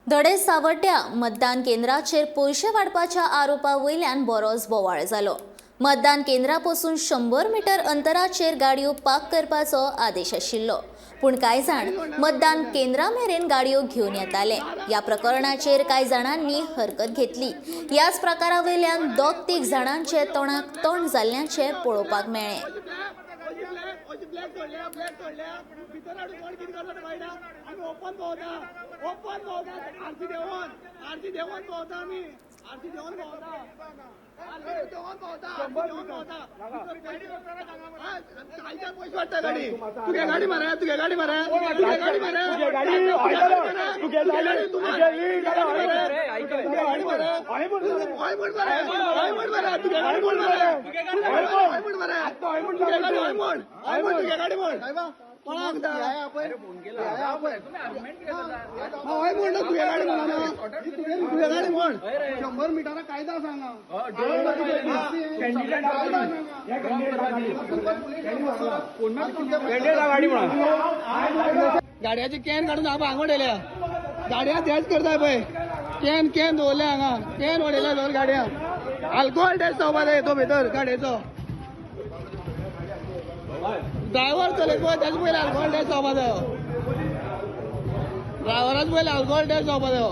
धडे सावड्ड्या मतदान केंद्राचेर पयशे वाडपाच्या आरोपा वयल्यान बरोच बोवाळ जालो. मतदान केंद्रा पसून 100 मीटर अंतराचेर गाडयो पार्क करपाचो आदेश आशिल्लो, पूण कांय जाण मतदान केंद्रा मेरेन गाडयो घेवन येताले. ह्या प्रकरणाचेर कांय जाणांनी हरकत घेतली. ह्याच प्रकारा वयल्यान दोग तीग जाणांचे तोंडाक तोंड जाल्ल्याचें पळोवपाक मेळ्ळें. ब्लॅक सोडल्या, ब्लॅक सोडल्या, भितर हाडून कोण कितें करता ते कळना. आमी ओपन भोंवता, ओपन भोंवता, आरसी देंवोन, आरसी देंवोन भोंवता आमी, आरसी देंवोन भोंवता, आरसी देंवोन भोंवता, आरसी देंवोन भोंवता. कालच्यान पयशे वाडटा गाडी. तुगे गाडी मरे, तुगे गाडी मरे, तुगे गाडी मरे, तुगे गाडी, तुगे गाडी, तुगे तुगे गाडी मरे, हय म्हण मरे, हय म्हण मरे, तुगे गाडी म्हण मरे, हय म्हण मरे, तुगे गाडी हय म्हण, हय म्हण, तुगे गाडी म्हण. कोणाक सांगता? हय म्हण ना, तुगे गाडी म्हणा ना, तुगे गाडी म्हण. 100 मिटरा कायदा सांगा. गाडयाची can काडून हांगा हांगा उडयल्या. गाडया तेच करता पळय, can can दवरल्या हांगा, can उडयल्या भितर गाडया. अल्कोहोल टेस्ट जावपा जाय तो भितर गाडयेचो. ड्रायव्हर चलयता पळय तेजे पयलीं अल्कोहोल टेस्ट जावपा जायो. ड्रायव्हराच पयलीं अल्कोहोल टेस्ट जावपा जायो.